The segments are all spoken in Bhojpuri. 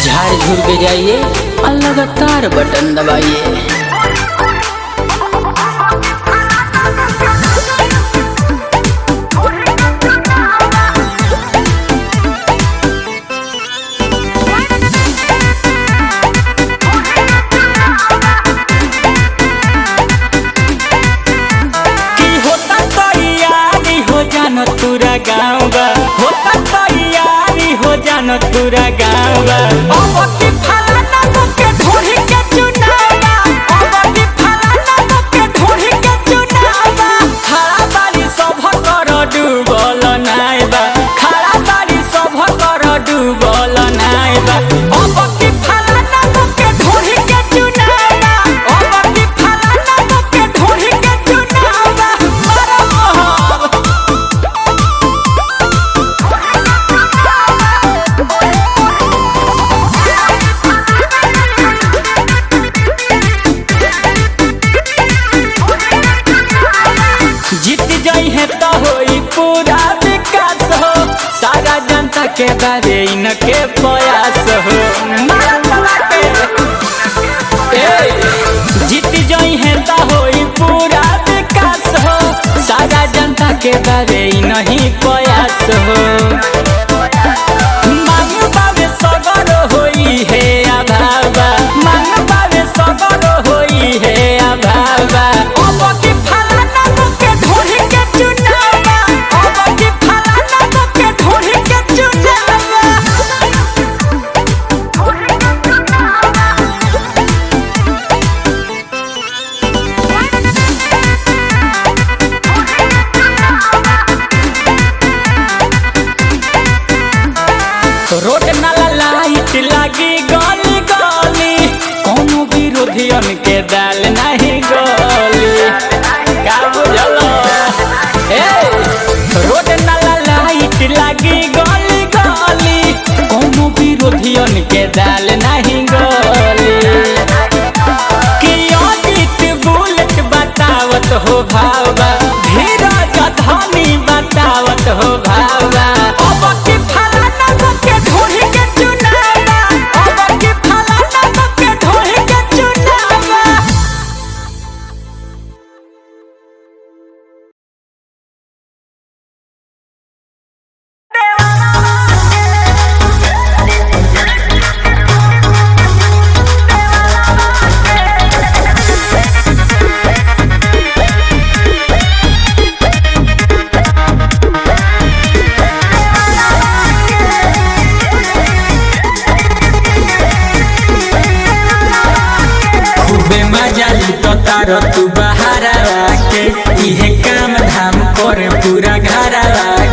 झाड़ झूर के जाइए और लगातार बटन दबाइए। की होता तैयारी हो जान पूरा गाँव बा, होता तैयारी हो जान पूरा गाँव बा। अब की फलाना के ढोढ़ी के चुनावा, अब की फलाना के ढोढ़ी के चुनावा। खड़ा बारी सभ कर डूबल नाय बा, खड़ा बारी सभ कर डूबल नाय बा। अब की फलाना के ढोढ़ी के चुनावा, अब की फलाना के ढोढ़ी के चुनावा। मारो मोहर। जीत जाई है तो होई पूरा विकास हो, सारा जनता के बारे इनके प्रयास हो। मार चला के। ए, जीत जाई है तो होई पूरा विकास हो, सारा जनता के बारे नहीं प्रयास हो। मांग बाबे सगर होई हे आभावा, मांग बाबे सगर होई हे आभावा। अब की फलाना के ढोढ़ी के चुनावा, अब की फलाना के ढोढ़ी के चुनावा। रोड नाला लाइट लागी गली गली, कोनो विरोधियन के दाल नहीं गली। का बुझल? ए, रोड नाला लाइट लागी गली गली, कोनो विरोधियन के दाल नहीं गली। कि अजीत बुलेट बतावत हो भावा, धीरज धनी बतावत हो भावा। अब की फलाना के ढोढ़ी के चुनावा, अब की फलाना के ढोढ़ी के चुनावा। खूबे मजा लूटो तारो तू बहारा के, इहे काम धाम करे पूरा घरा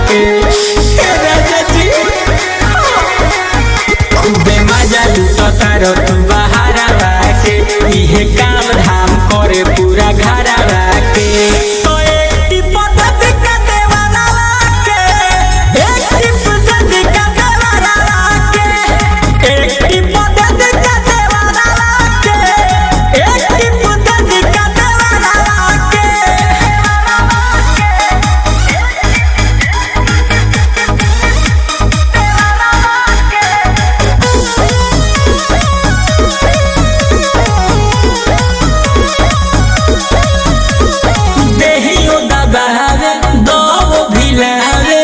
के। ए राजा जी, खूबे मजा लूटो तारो तू बहारा के, इहे काम धाम करे पूरा घरा के। तो एक टिप दे के देवाना के, एक टिप दे के देवाना के, एक टिप दे के देवाना के, एक टिप दे के देवाना के। देहियो दबावे दो भिलावे,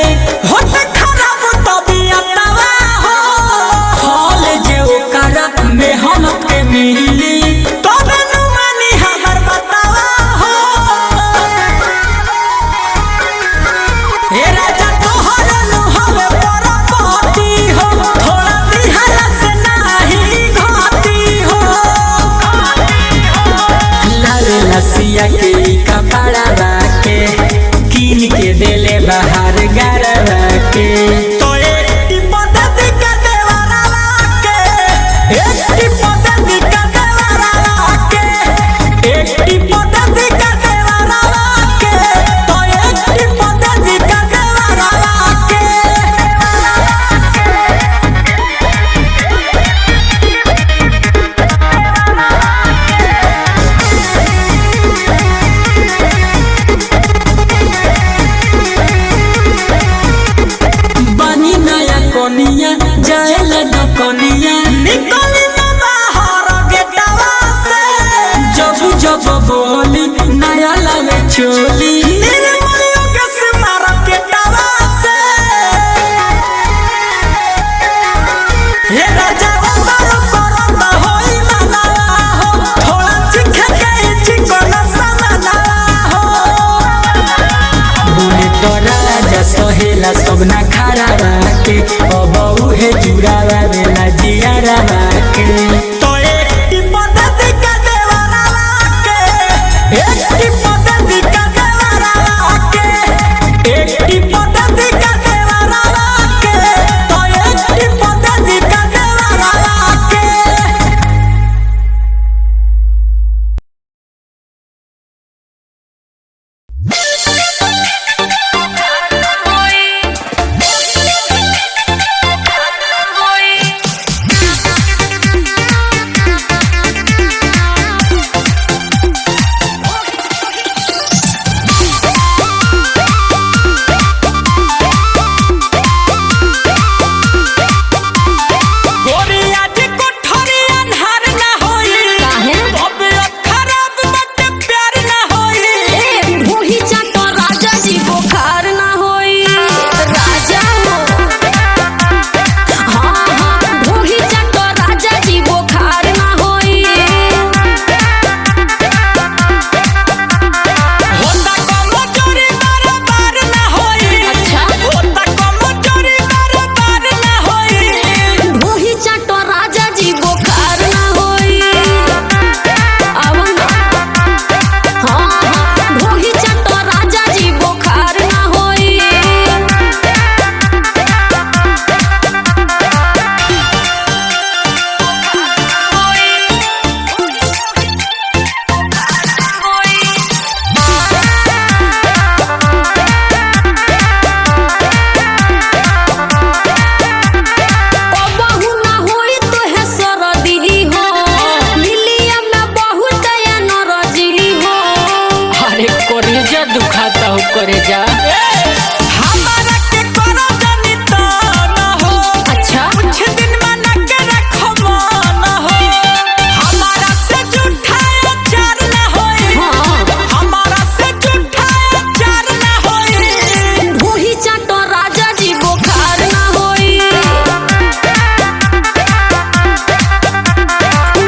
होत खराब तबियतवा हो, हॉल जे ओकरा मेहनत के मिली, तबे नु मानी हमर बतावा हो। हे राजा तोहर नु हवे परपति हो, थोड़ा दिहला से नाही घाटी हो। लाल लसिया के ई कपड़ा बाके, कीन के देले बाहर गरबा के। तो एक टिप दे के देवारा के, एक टिप दे के देवारा के, एक टिप दे के देवारा के, तो एक टिप दे के देवारा के। बनी नया कोनिया जाए लगा कोनिया। निकली ना बाहर गेटवा से। जब जब बोली नया लावे चोली निर्मलियों के मार केटवा से। हे राजा बारो करम होई माना हो थोड़ा चिख के चिकन समाना हो। बोले तो राजा सहेला सब ना खड़ा के अब उहे जुड़ावा बेला जियारा के। तो एक टिप दे का देवारा के, एक टिप दे का देवारा के, एक टिप दे का देवारा के, तो एक टिप दे का देवारा के। गोरिया जी कोठरी अन्हार ना होई, काहे? तबियत खराब बाटे प्यार ना होई। ए ढोही चाटो राजा जी बुखार ना होई राजा हो। हाँ हाँ ढोही चाटो राजा जी बुखार ना होई। होता कमजोरी बराबर ना होई। अच्छा। होता कमजोरी बराबर ना होई। ढोही चाटो राजा जी बुखार ना होई। आवा ना। हाँ हाँ ढोही चाटो राजा जी बुखार ना होई। कबहू ना होई तोहे सरदी हो, मिलिया में बहुत नरजी हो। अरे करेजा दुखाता हो करेजा। हमारा के करो जानी तो ना हो। अच्छा। कुछ दिन मना के रखो मन हो। हमारा से झूठा अचार ना होई। हाँ। हमारा से झूठा अचार ना होई। ढोही चाटो राजा जी बुखार ना होई।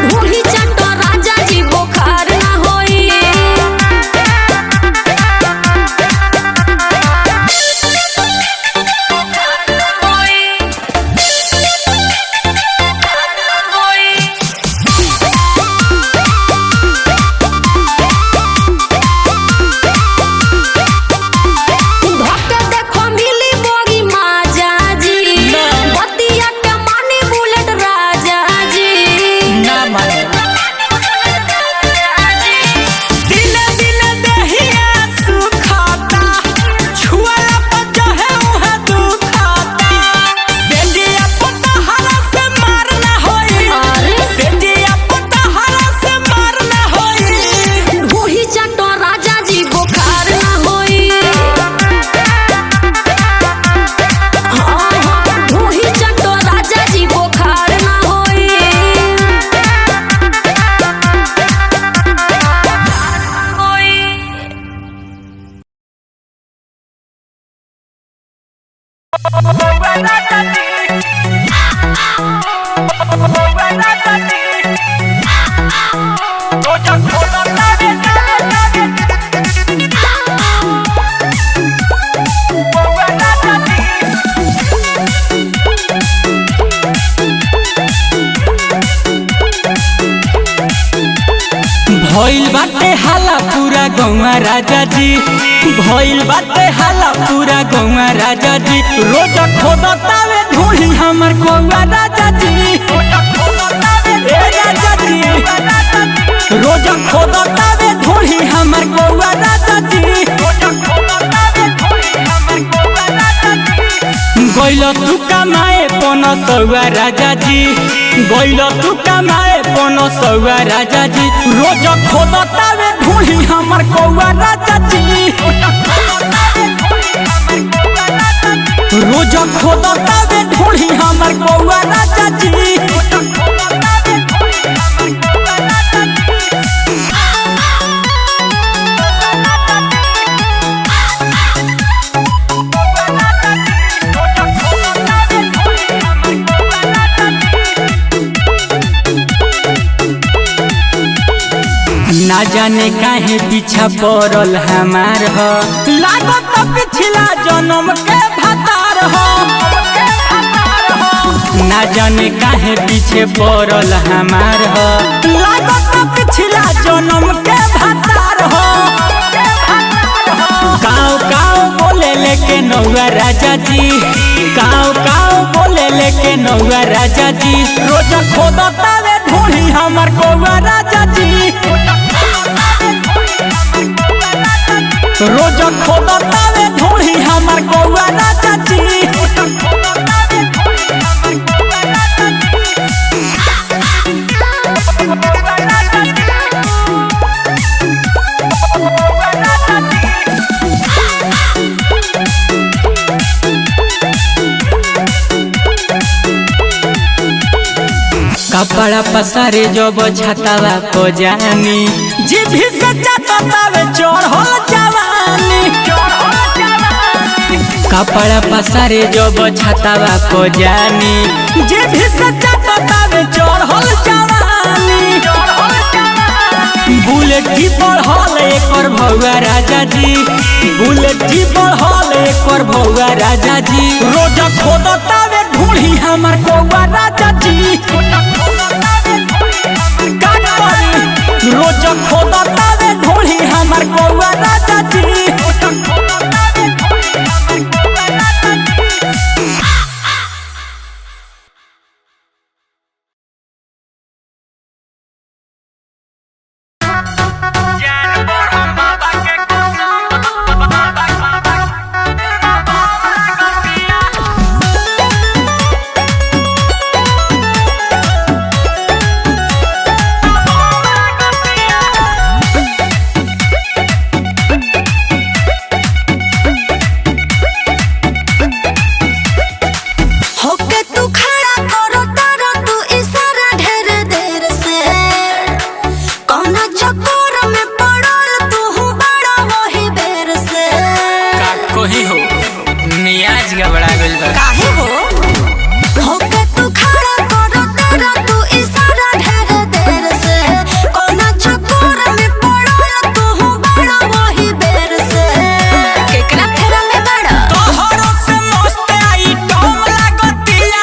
ढोही चाटो राजा जी बुखार ना होई। धक्के देखो मिली बोरी माजा जी, बतिया के मानी बुलेट राजा जी। ना माने दिल दिल दहिया सुखाता, छुआला पर जो है उहे दुखाता। सेंजिया पतहरा से मार ना होई। अरे। सेंजिया पतहरा से मार ना होई। ढोही चाटो राजा जी बुखार ना होई। हाँ हाँ ढोही चाटो राजा जी बुखार ना होई। भइल बाटे हाला पूरा गौवा राजा जी, भइल बाटे हाला पूरा गौवा राजा जी। रोज खोदतावे ढूंढी हमर कौवा राजा जी। ए राजा जी, रोज खोदतावे ढूंढी हमर कौवा राजा जी। गइल तू कमाए पन सौआ राजा जी, गइल तू कमाए पन सौआ राजा जी। रोज खोदतावे ढूंढी हमर कौआ राजा जी। रोज खोदतावे ढूंढी हमर कौआ राजा जी। ना जाने काहे पीछा पड़ल हमार हो, लागत पिछला जन्म के भतार हो। ना जाने काहे पीछे पड़ल हमार हो, लागत पिछला जन्म के भतार हो। काव काव बोले लेके नौआ राजा जी, काव काव बोले लेके नौआ राजा जी। रोज खोदतावे ढूंढी हमर कौआ राजा जी, रोज खोदतावे ढूंढी हमर कौआ राजा जी। कपड़ा पसारे जब छतवा को जानी, जीभी से जातावे चढ़ल जवानी। कपड़ा पसारे जब छतवा को जानी, जीभी से जातावे चढ़ल जवानी। बुलेट ही बढ़ल एकर भौआ राजा जी, बुलेट ही बढ़ल एकर भौआ राजा जी। रोज खोदतावे ढूंढी हमर कौआ राजा जी, का करी? रोज खोदतावे ढूंढी हमर कौआ राजा जी। होके तू खड़ा करो तारा तू इशारा ढेर देर से, कौना चक्कर में पड़ल तू हूँ बड़ा वही बेर से। का कोही हो मियाज गबड़ा गइल बा। काहे हो होके तू खड़ा करो तारा तू इशारा ढेर देर से, कौना चक्कर में पड़ल तू हूँ बड़ा वही बेर से। केकरा फेरा में बड़ा तोहरो से मस्त आई टोम लागतिया,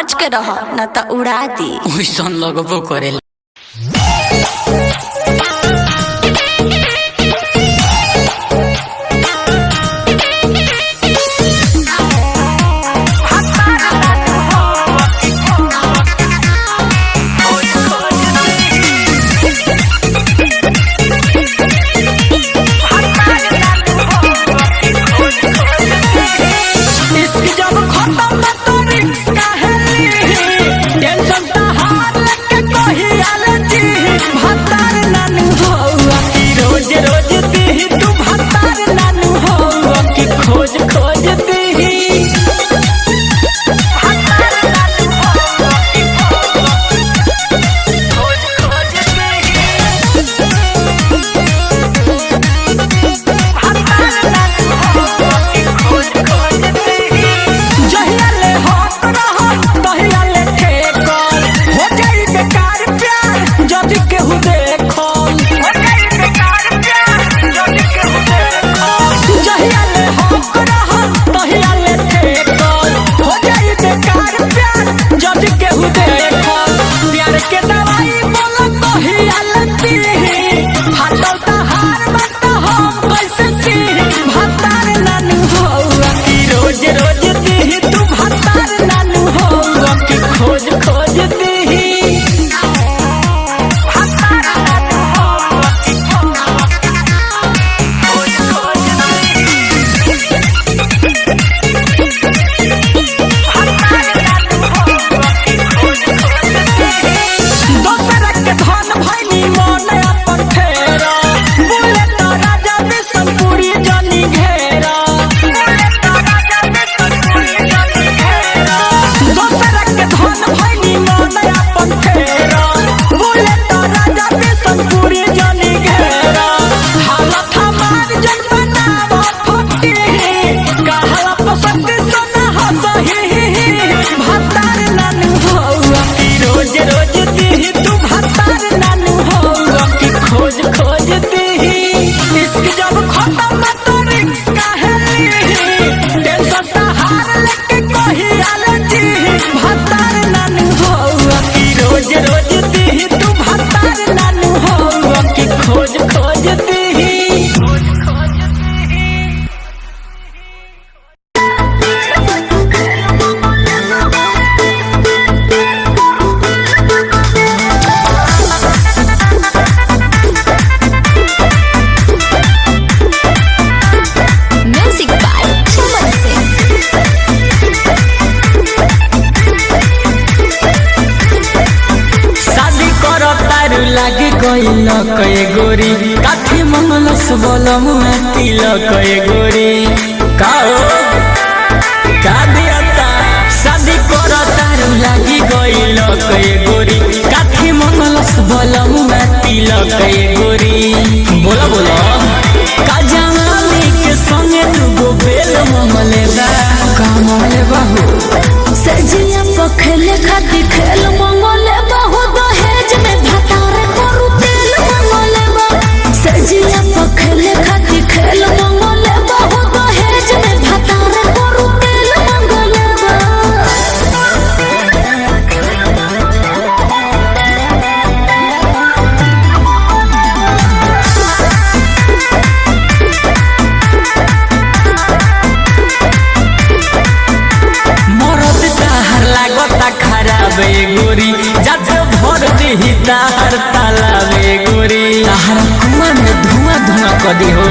बच के रह ना त उड़ा दी। ओइसन लगबो करेला। इश्क जब खत्म तो रिक्स काहे ली, टेंशन तहार लेके कही आलजी। भतार नानू हौआ कि रोज रोज दीही, तू भतार नानू हौआ कि खोज खोज दीही। भतार नानू हौआ कि खोज खोज दीही। भतार नानू हौआ कि खोज खोज दीही। जहिया ले हक रहो तहिया ले ठेकल, हो जाई बेकार प्यार जदि केहू देखल। हो जाई बेकार प्यार जदि केहू देखल। जहिया ले हक रहो तहिया ले ठेकल, हो जाई बेकार प्यार जदि केहू देखल। प्यार के दवाई बोल कहिया ले पीही, फाटल तहार बात हम कैसे सीही। भतार नानू हौआ कि रोज रोज दीही, तू भतार नानू हौआ कि खोज खोज दीही। भतार नानू हौआ कि खोज खोज दीही। भतार नानू हौआ कि खोज खोज दीही। दोसरा के धन भइनी मन अपन फेरा, बुलेट राजा बिशनपुरी जनी घेरा। बुलेट राजा बिशनपुरी जनी घेरा। दोसरा के धन भइनी मन अपन फेरा, बुलेट राजा बिशनपुरी जनी घेरा। हालत हमार जन बनाव फटी, कहला पसंद सोना हसही। भतार नानू हौआ कि रोज रोज दीही, तू भतार नानू हौआ कि खोज खोज दीही। इश्क जब खत्म तो रिक्स काहे लीही, टेंशन तहार लेके कही आलजी। भतार नानू हौआ कि रोज रोज दीही, तू भतार नानू हौआ कि खोज खोज दीही। खोज खोज दीही। म्यूजिक बाय चमन सिंह। शादी कर तारू लागी गइल कए गोरी, काठी मंगलस बोलम तिलक कए गोरी। का हो का दियता शादी कर तारू लागी गइल कए गोरी, काठी मंगलस बोलम तिलक कए गोरी। बोला बोला का जवानी के संगे दुगो बेल मंगले बा, का मंगले बा हो। सजिया पखले खाती खेल मंगले बहु दहेज में भतार करू तेल मंगले बा। सजिया पखले खाती खेल मंगले बहु दहेज में भतार करू तेल मंगले बा। मरद ताहर लागता खराब ए गोरी, जात भर देही ताहर तालाब ए गोरी। ताहर कुआं में धुआं धुआं कर दी हो।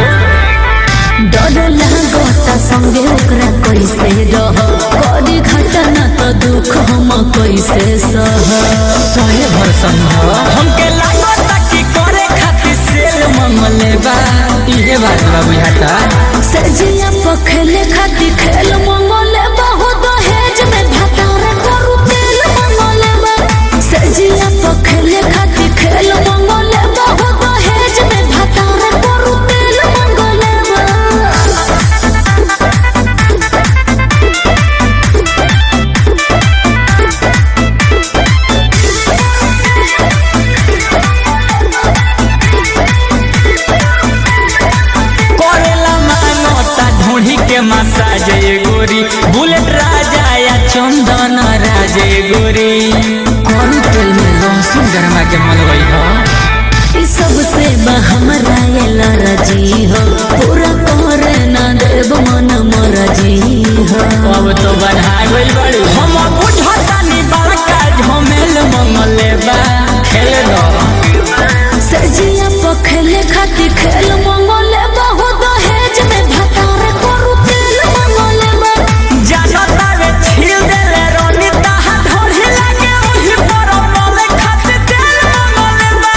डर लागता संगे ओकरा कैसे रह, करी घटना तो दुख हम कैसे सह। सहे भर संग हमके लागता कि करे खातिर सेल मंगले बा, इहे बात बा बुझाता। सजिया पखले खाती खेल मंगले बहु दहेज में भतार करू तेल मंगले बा। सजिया पखले खाती खेल मंगले बहु दहेज में भतार करू तेल मंगले बा। करेला मांगता ढूंढी के मसाज ए गोरी, बुलेट राजा या चंदन राजा। जे गोरी। करू तेल में लहसुन गरमा के मलबई हो। ई सबसे बा हमरा ये लरजी हो, पूरा करे ना देव मन मरजी हो। अब तो बढ़ा गइल बाड़ू। हम बुझतानी बड़का झमेल मंगले बा, खेल दो। सजिया पखले खातिर खेल मंगले बहु, दहेज में भतार करू तेल मंगले बा। जानता रे छील देले रोनी ताहा ढोढ़ी लागे, ओही पर मले खातिर तेल मंगले बा।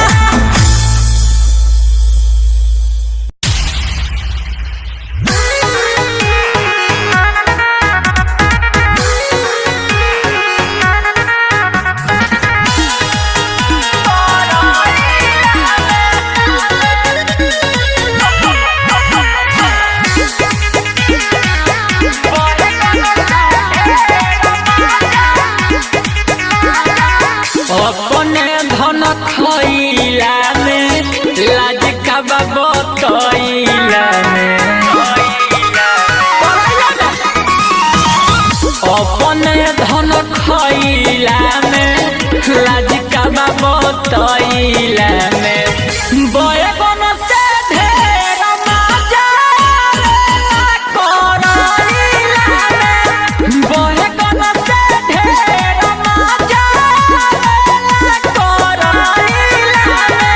अपने धन खइला में लाज का बतैला में, अपने धन खइला में लाज का बतैला में, बयबन से ढेर मजा करैला में, बयबन से ढेर मजा करैला में।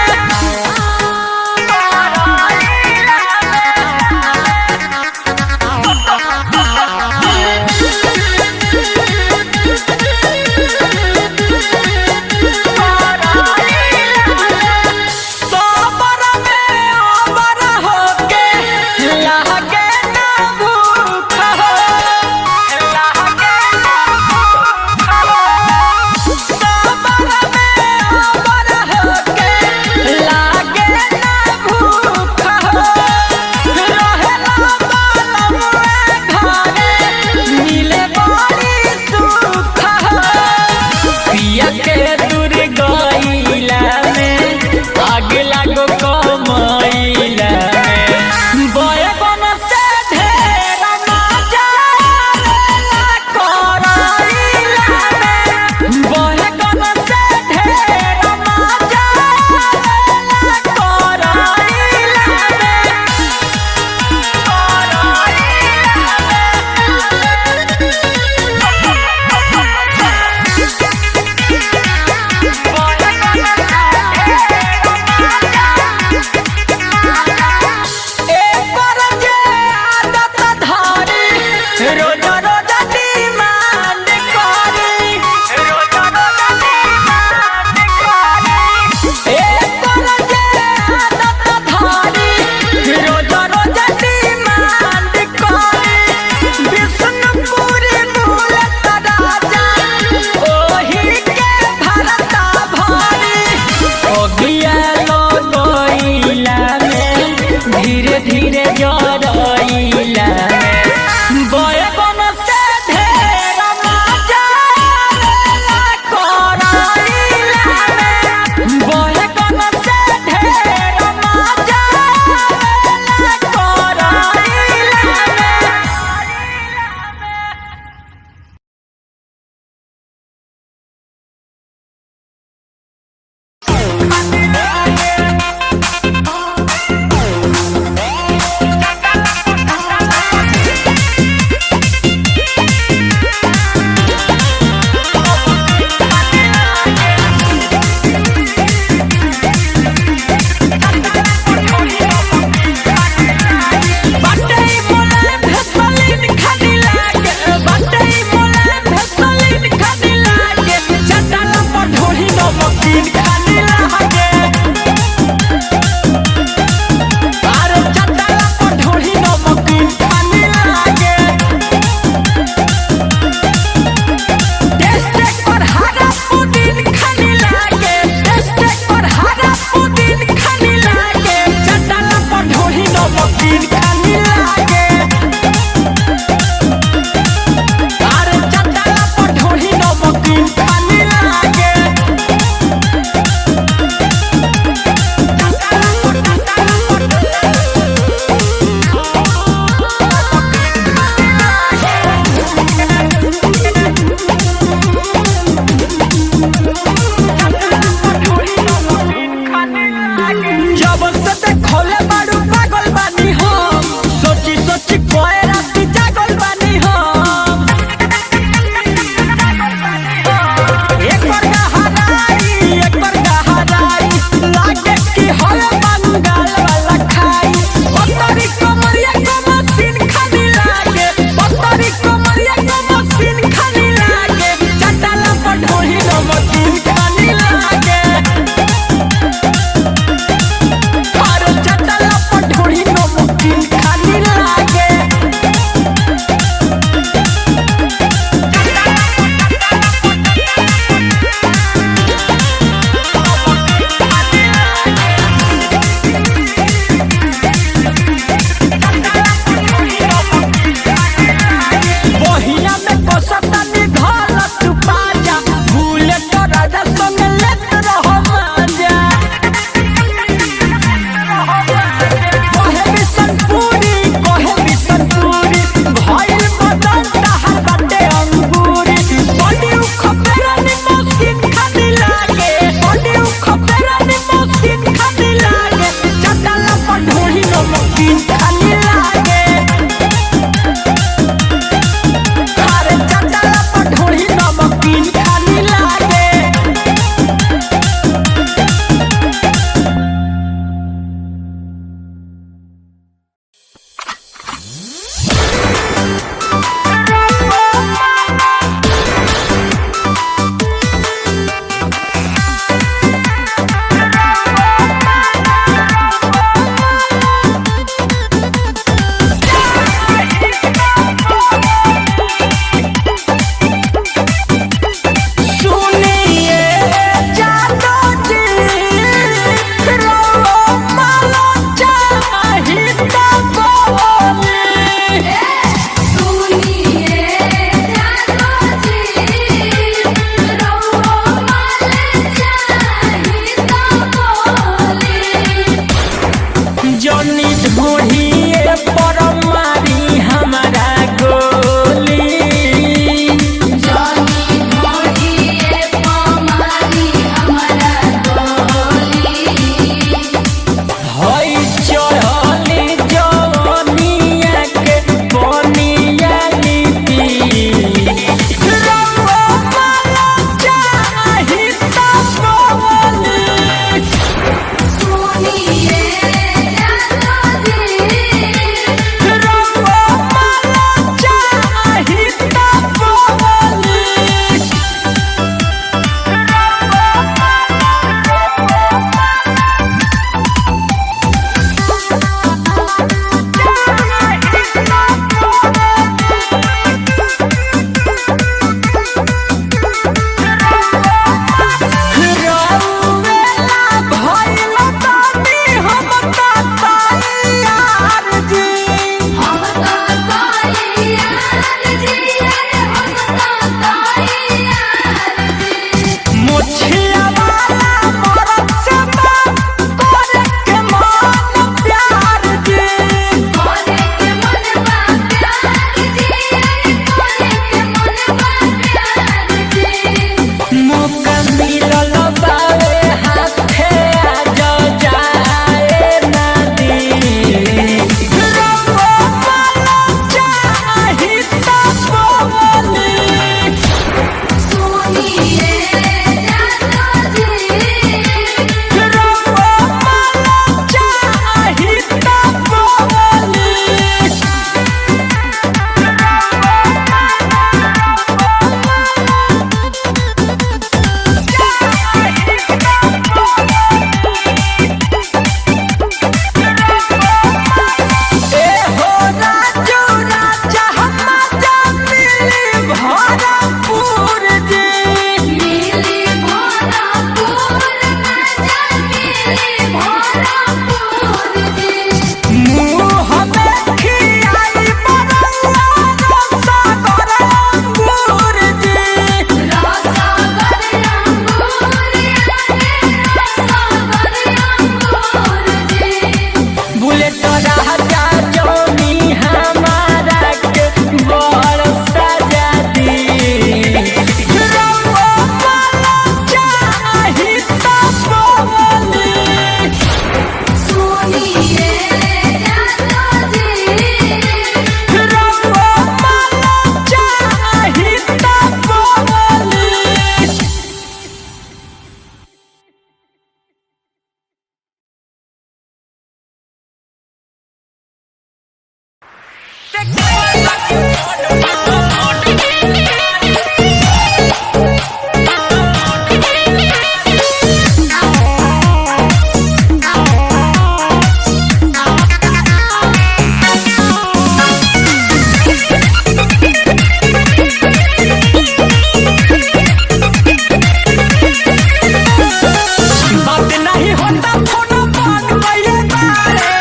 बात नहीं होता फोन बंद कइले बारे,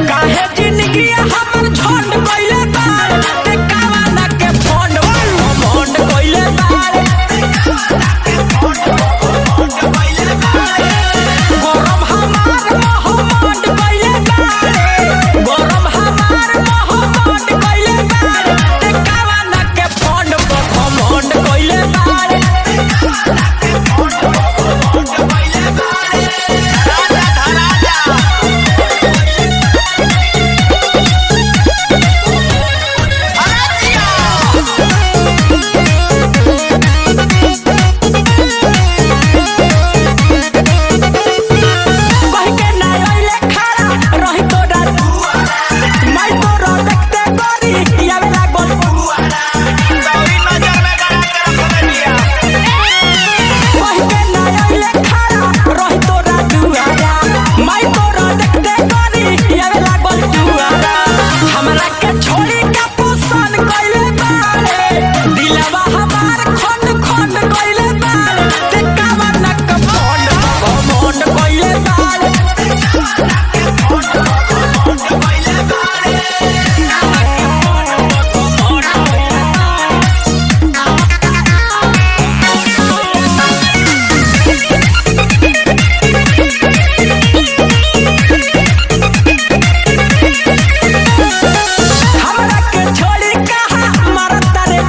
काहे जिंदगी हमर झंड कइले बारे। ते कावाना के फोन बंद कइले बारे, गरम हमार मोहम्मद कइले बारे, गरम हमार मोहम्मद कइले बारे। ते कावाना के फोन बंद कइले बारे। कहि के ना अइले खड़ा रही तोरा दुआरा, माई तोरा देखते गोरी आवे लागल पुआरा। कहि के ना अइले खड़ा रही तोरा दुआरा, माई तोरा देखते गोरी आवे लागल पुआरा। हमरा के छोड़ी का पोसन कइले बारे, दिलवा हमार खंड खंड कइले बारे। ते कावना के फोन घमंड कइले बारे। हमरा के छोड़ी कहा मरता रे,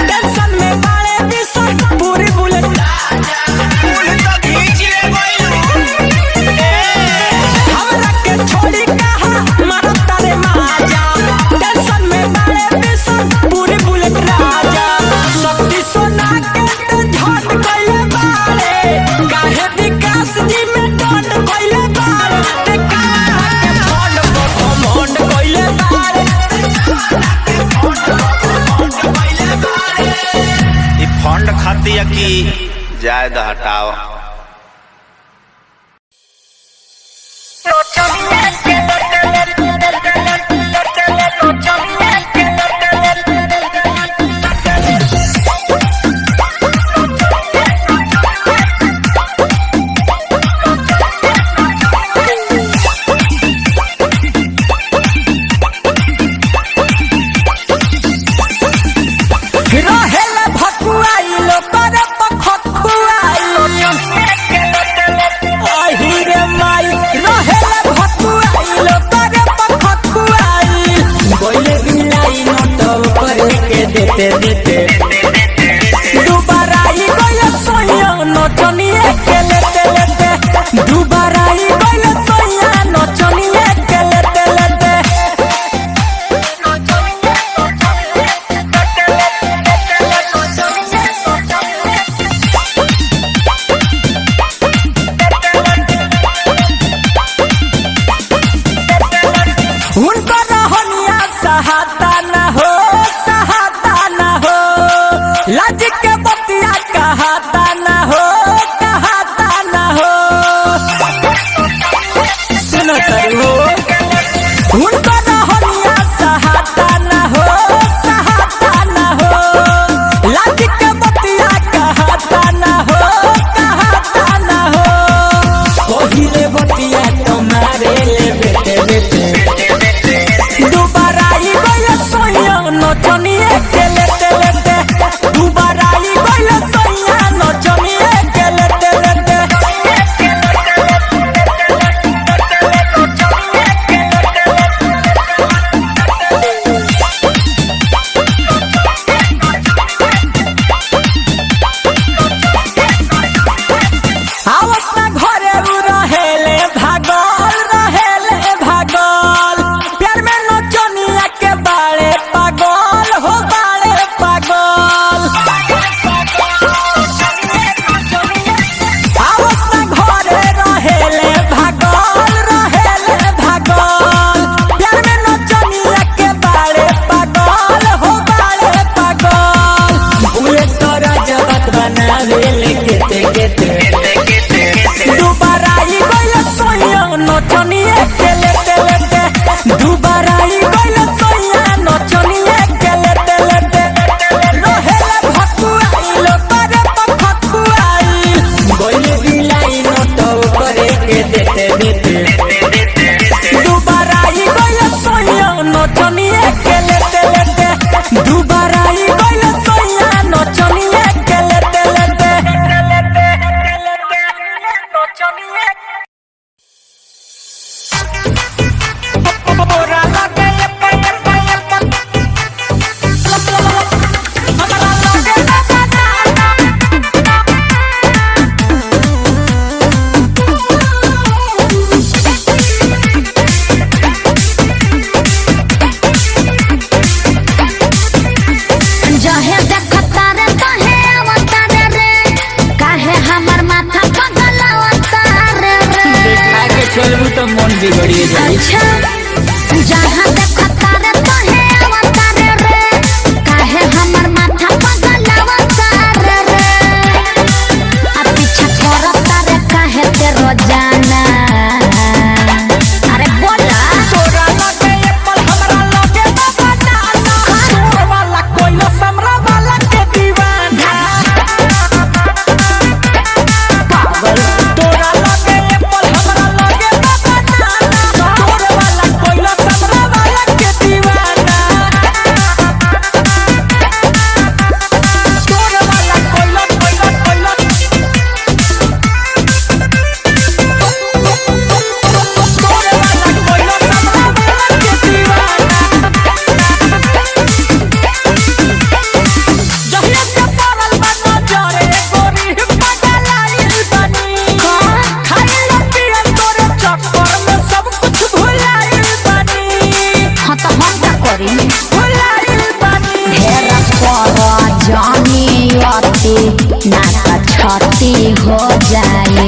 टेंशन में बाड़े बिसर पूरी बुलेट। हमरा के छोड़ी कहा मरता रे माजा, टेंशन में बाड़े बिसर पूरी बुलेट राजा। शक्ति सोना के ते झट कइले बाड़े, काहे विकास जी में डट कइले बाड़े। ते काहे के फंड घमंड कइले बाड़े। ई फंड खाती की जायद हटाओ। रहेला भकुआइल करे पखखुआइल, आही रे माई। रहेला भकुआइल करे पखखुआइल, गोइले बिलाई नोट करे के देते देते दुबारा आई गइल सोया नचनिए के लेते लेते। दुबारा आई गइल सोया नचनिए के लेते लेते। उनका रहनिया सहाता न हो, सहाता न हो, लाज के बतिया कहाता न हो, कहाता न हो। सुनो तरू हो, उनका रहनिया सहाता न हो, सहाता न हो, लाज के बतिया कहाता न हो, कहाता न हो। पहिले बतिया तुम्हारे ले बेटे बेटे, दुबारा आई गइल सोया नचनिए के लेते लेते। दुबारा आई गइल सोया नचनिए के लेते लेते। आवस ना घरे उ रहेले भागल, रहेले भागल, प्यार में नचनिया के बाड़े पागल हो नचनिए के लेते लेते दुबारा आई गइल सैया नचनिए के लेते लेते नचनिए तोरा लगे एप्पल एप्पल एप्पल हमरा लगे बनाना। जहे देखता रे तहे आवता रे रे काहे हमर माथा पगलावता रे रे देखा के चलबू तो मन बिगड़िए जाई। अच्छा, जहाँ देखता रे तहे आवता रे रे काहे हमर माथा पगलावता रे रे आ पीछा करता रे काहे ते रोजाना। अरे बोला। तोरा लगे एप्पल हमरा लगे बनाना। तोर वाला कोइलो समरा वाला के दीवाना। पागल। तोरा लगे एप्पल हमरा लगे बनाना। तोर वाला कोइलो समरा वाला के दीवाना। तोर वाला कोइलो कोइलो कोइलो तोर वाला कोइलो समरा वाला के दीवाना। जहिया से पड़ल बा नजरे गोरी पगलाइल बानी। खाइल पियल तोरे चक्कर में सब कुछ भुलाइल बानी। हाँ तो हम का करी? भुलाइल बानी। ढेर कर जानी अति ना त क्षति हो जाए।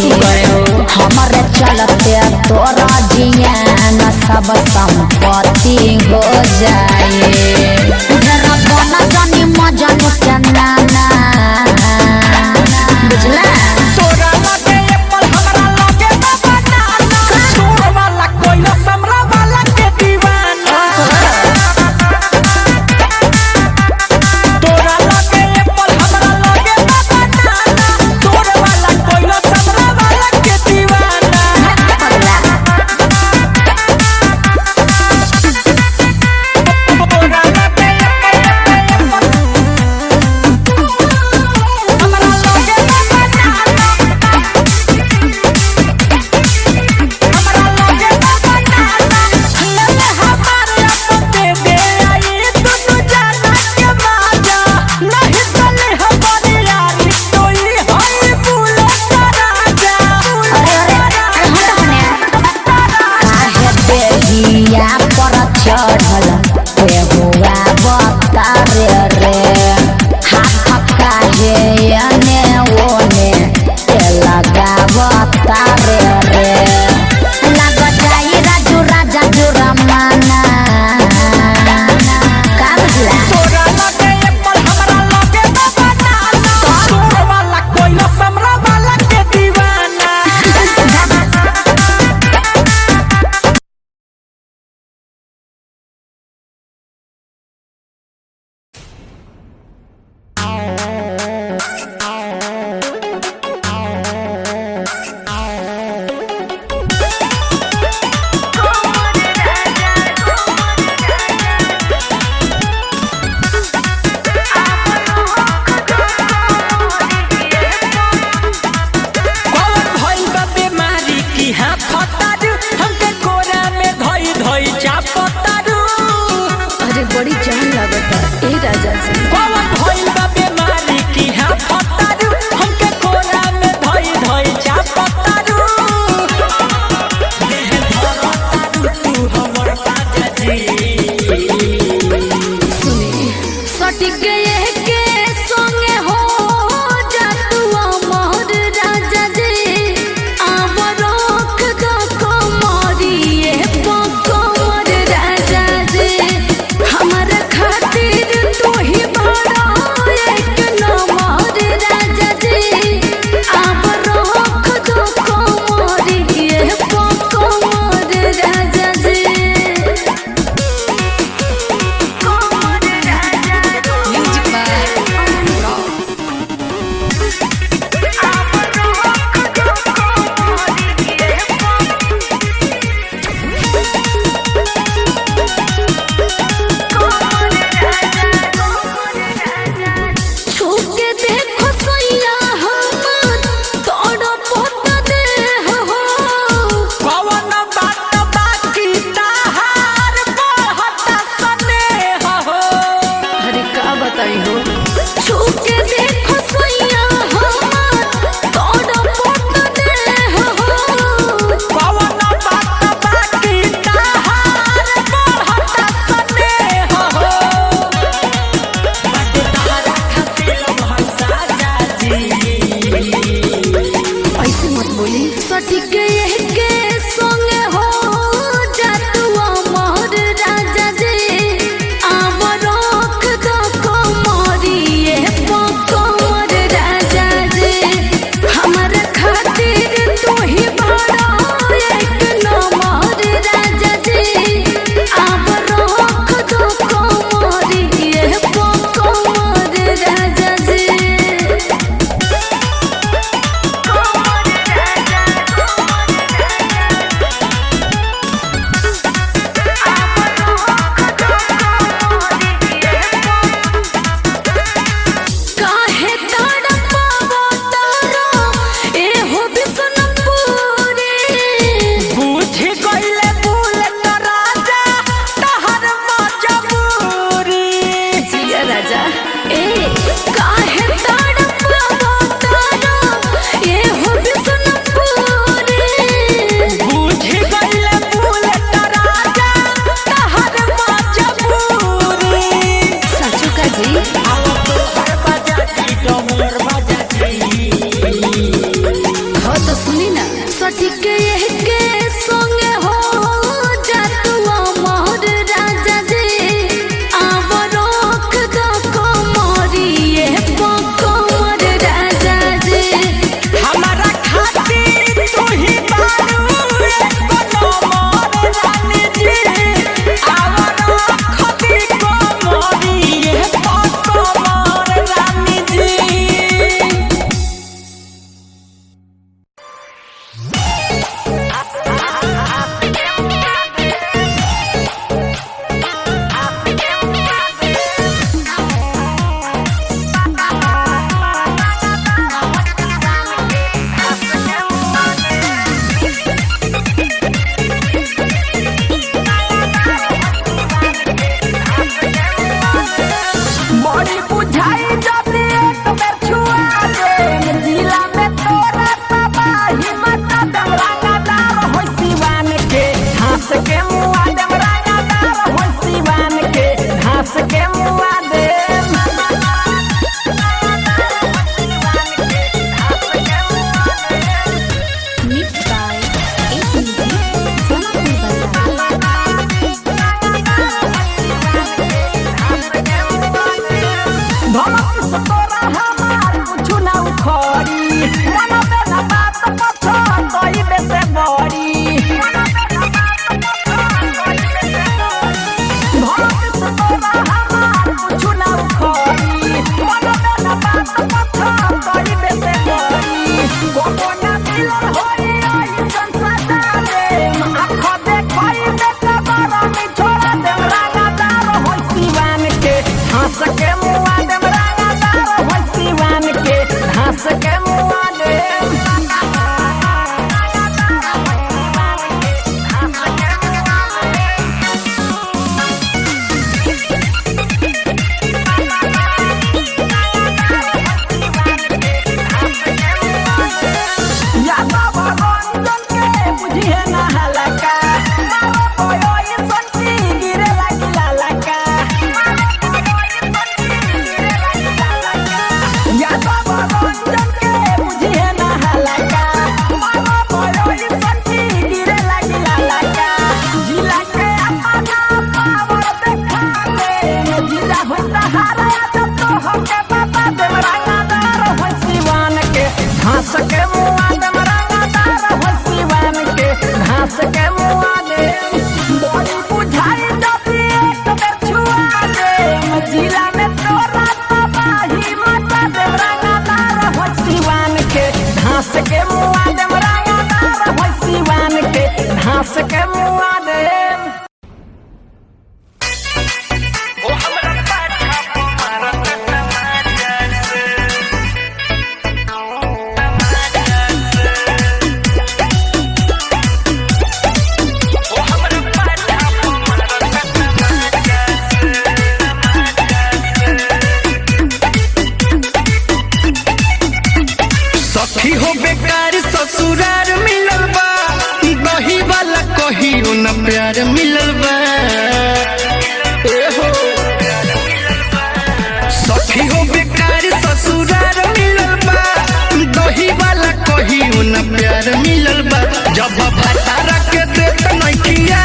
हमरे चलते तोरा जियान सब संपत्ति हो जाए। ढेर बन जानी मजनू के नाना, बुझला? तोरा लगे एप्पल हमरा लगे बनाना। तोर वाला कोइलो समरा वाला के दीवाना। तोरा लगे एप्पल हमरा लगे बनाना। तोर वाला कोइलो समरा वाला के दीवाना। पगला। तोरा प्यार मिलल बा। ए हो सखी हो बेकार ससुरार मिलल बा, दही वाला कहियो न प्यार मिलल बा। जब भतारा के देत नइखिया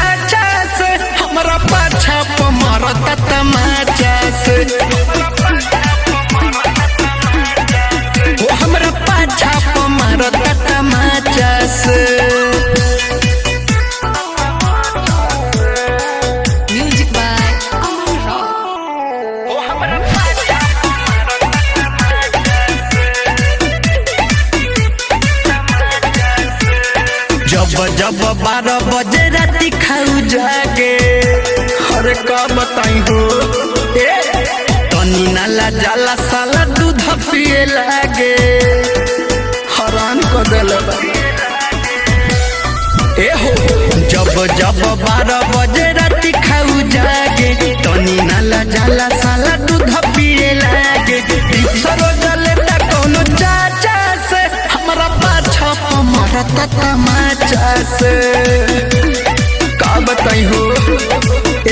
से, हमरा पाछा पमरता तमाचा से। हो हमरा पाछा पमरता तमाचा से। Music by Aman Rock. जब जब 12 बजे राती खाऊ जाके, अरे का बताई हो ए तनी नाला जाला साला दूध पिए लागे, हरान कर देले बा। ए हो जब जब 12 बजे राती खाऊ जागे, तनी नाला जाला साला दूध पिए लागे। सरो जले ता कोनो चाचा से, हमरा पाछा पमरता तमाचा से। का बताई हो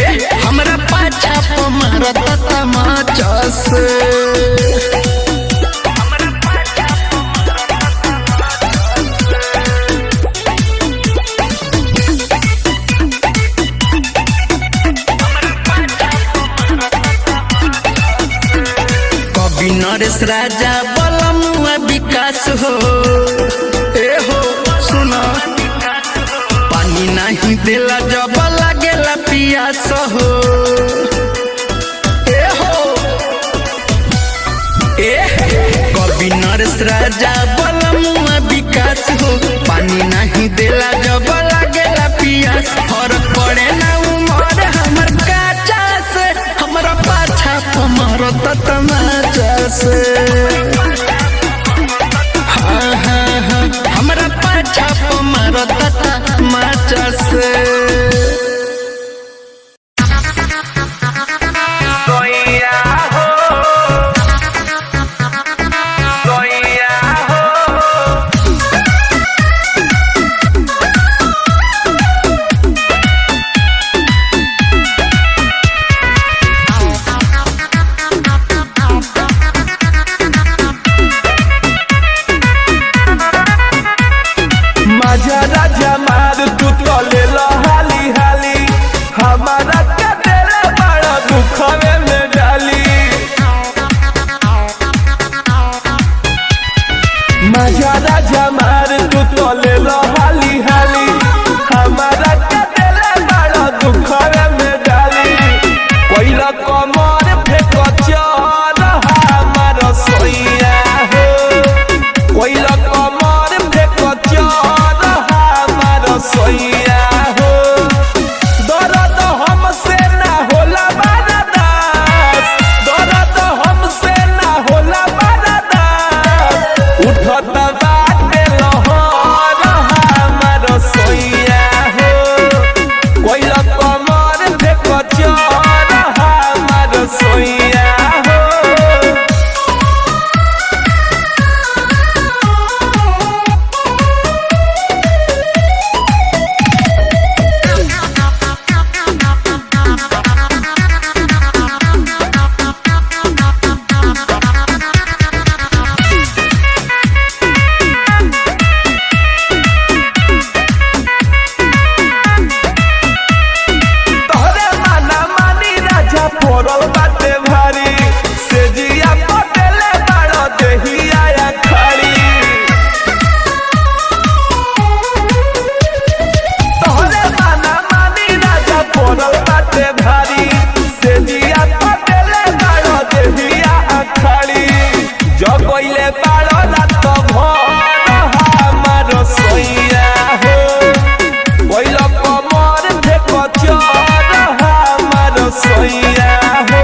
ए हमरा पाछा पमरता तमाचा से। कवि नरेश राजा बलमुआ विकास हो, ए हो सुना पानी नहीं देला जब लागेला पियास हो। ए हो ए कवि नरेश राजा बलमुआ विकास हो, पानी नहीं देला जब लागेला पियास। फरक पड़े ना उमर हमर काचा से, हमरा पाछा पमरता तमाचा से। हाँ हाँ हाँ हमरा पाछा पमरता तमाचा से। माझा राजा मार तू तो ले लो हाली हाली, हमारा का तेरा बड़ा दुखवे में डाली। माझा राजा मार तू तो ले लो हाली हाली, हमारा का तेरा बड़ा दुखवे में डाली। कोइला कमर फेंक चल हमार सोइया हो, कोइला कमर फेंक चल हमार सोइया हो। दर्द हमसे ना होला बर्दाश्त, दर्द हमसे ना होला बर्दाश्त। उठत बाटे लहर हमार सोइया हो, कोइला कमर फेंक चल हमार सोइया हो। तोहरे माना मानी राजा फोड़ल बाटे भारी, सेजिया पटेले बाड़ो देहिया खाड़ी। तोहरे माना मानी राजा फोड़ल बाटे भारी, सेजिया पटेले बाड़ो देहिया खाड़ी। जगइले बाड़ो रात भर हमार सोइया हो, कोइला कमर फेंक चल हमार सोइया हो।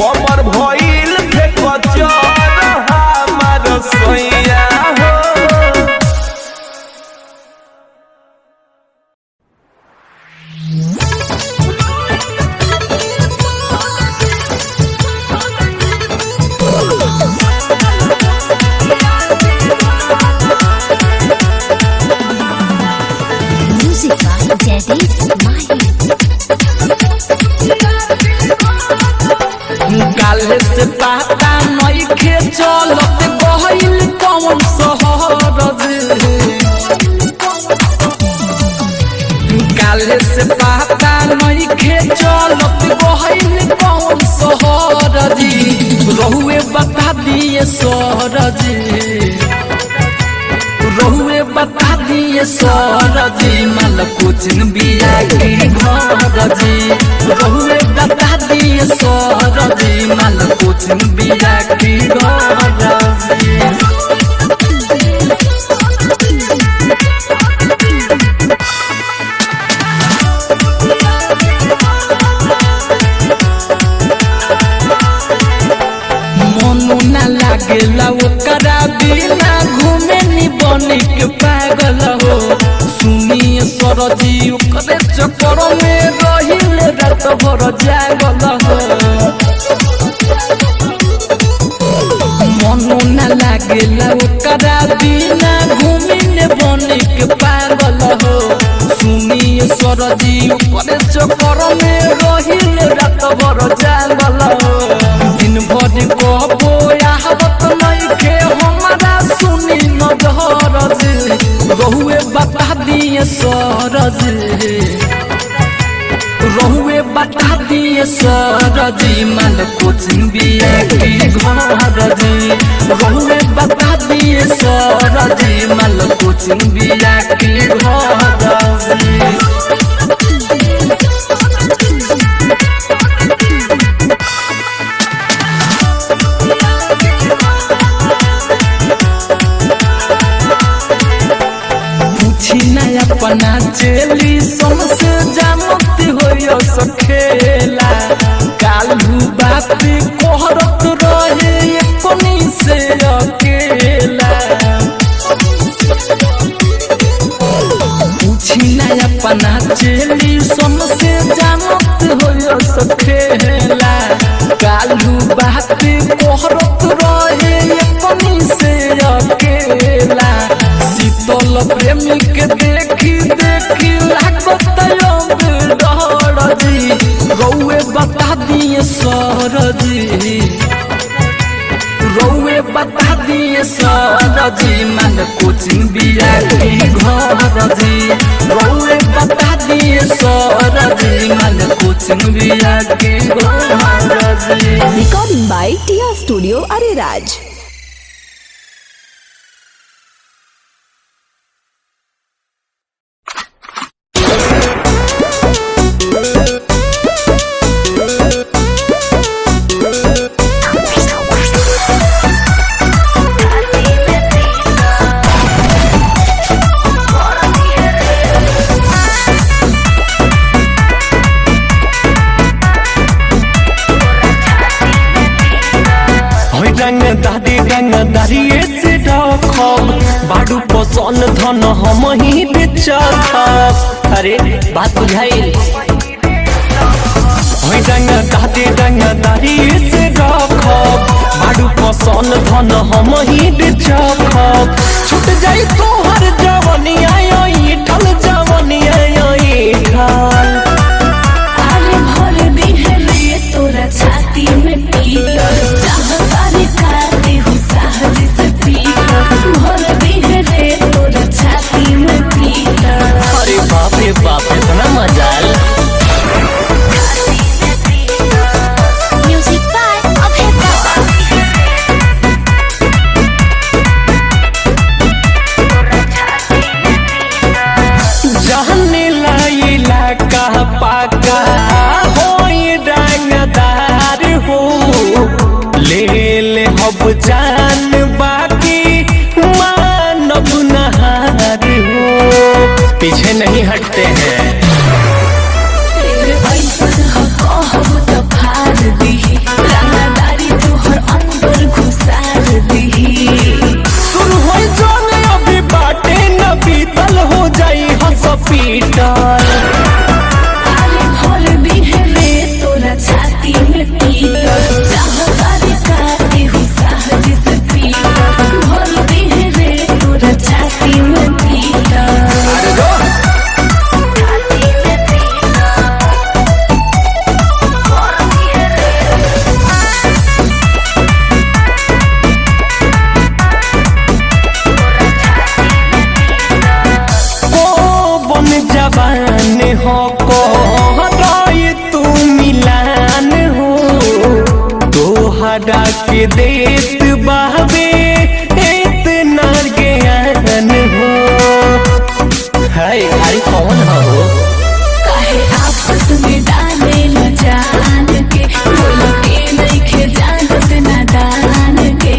कमर भइल फेक चर हमार सैया हो। म्यूजिक बाय जयदीप माही। काले से पाता नइखे चलत गइल कौन शहर रे। काले से पाता नइखे चलत गइल कौन शहर जी, रहुए बता दिए सर जी, रहुए बता दिए सर जी, माल कोचिन बिया के घर जी, रहुए बता दिए सर जी, माल कोचिन बिया के घर जी। मनो ना लागेला ओकरा बिना घूमे नी बनी के पागल हो, सुनिए सरजी ओकरे चक्कर में रहिले रात भर जागल हो। मनो ना लागेला ओकरा बिना घूमे नी बनी के पागल हो, सुनिए सरजी ओकरे चक्कर में रहिले रात भर जागल हो। दिन भर कहबो आवत नइखे हमरा सुनी नजर जी, रहुए बता दिए सर जी, रहुए बता दिए सर जी, माल कोचिंग बिया के घर जी, रहुए बता दिए सर जी, माल कोचिंग बिया के घर जी। पूछी ना अपना चेली समसे जामत हो सखेला, कालू बात कोहरत रहे कोनी से अकेला। पूछी ना अपना चेली समसे जामत हो सखेला, कालू बात कोहरत रहे कोनी से अकेला। शीतल प्रेमी के देखी देखी लागत अब डर जी, रौए बता दिए सर जी, रौए बता दिए सर जी, माल कोचिंग बिया के घर जी, रौए बता दिए सर जी, माल कोचिंग बिया के घर जी। Recording by Tia Studio Ariraj. होय रंग दादी रंग दारिये से रखब बाडू पसन धन हम ही बेचब। अरे बात बुझाइल। होय रंग दादी रंग दारिये से रखब बाडू पसन धन हम ही बेचब। छूट जाई तोहर जवनिया ठल जवनिया ठल। अरे भर दिन रे तोरा छाती में पीटर चाहतारी काते हो साहज से पीटर भर दिन रे तोरा छाती में पीटर। अरे बाप रे बाप, इतना मजाल। म्यूजिक बाय अभय बाबा। जाने लाइला का पाका होई रंगदार हो, ले ले हब जान बाकी मानब नहार हो, पीछे नहीं हटते हैं। ऐसन हो कहब त फाड़ दिही। पीटर चाहता रे काते हूँ साहज से पीटर भर दे रे तोरा छाती में पीटर। अरे जो। छाती में पीटर भर दे रे। को बन जवान हो को हटाई तू मिलान हो, तोहरा के देत बाबे इतना ज्ञान हो। है अरे कौन हो? काहे आफत में डाले न जान के, बोलो के नइखे जानत नादान के।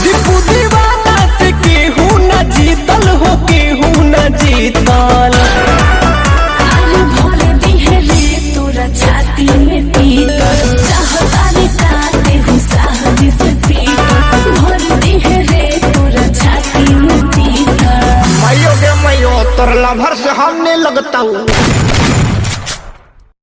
दीपू दीवाना से केहू न जीतल हो, केहू न जीतल। आलू भोले दिहे रे तोरा छाती में पीटर चाहता रे काते हूँ साहज से पीटर भोले दिहे रे तोरा छाती में पीटर। मायो गे मायो, तोर लभर से हमने लगता हूँ।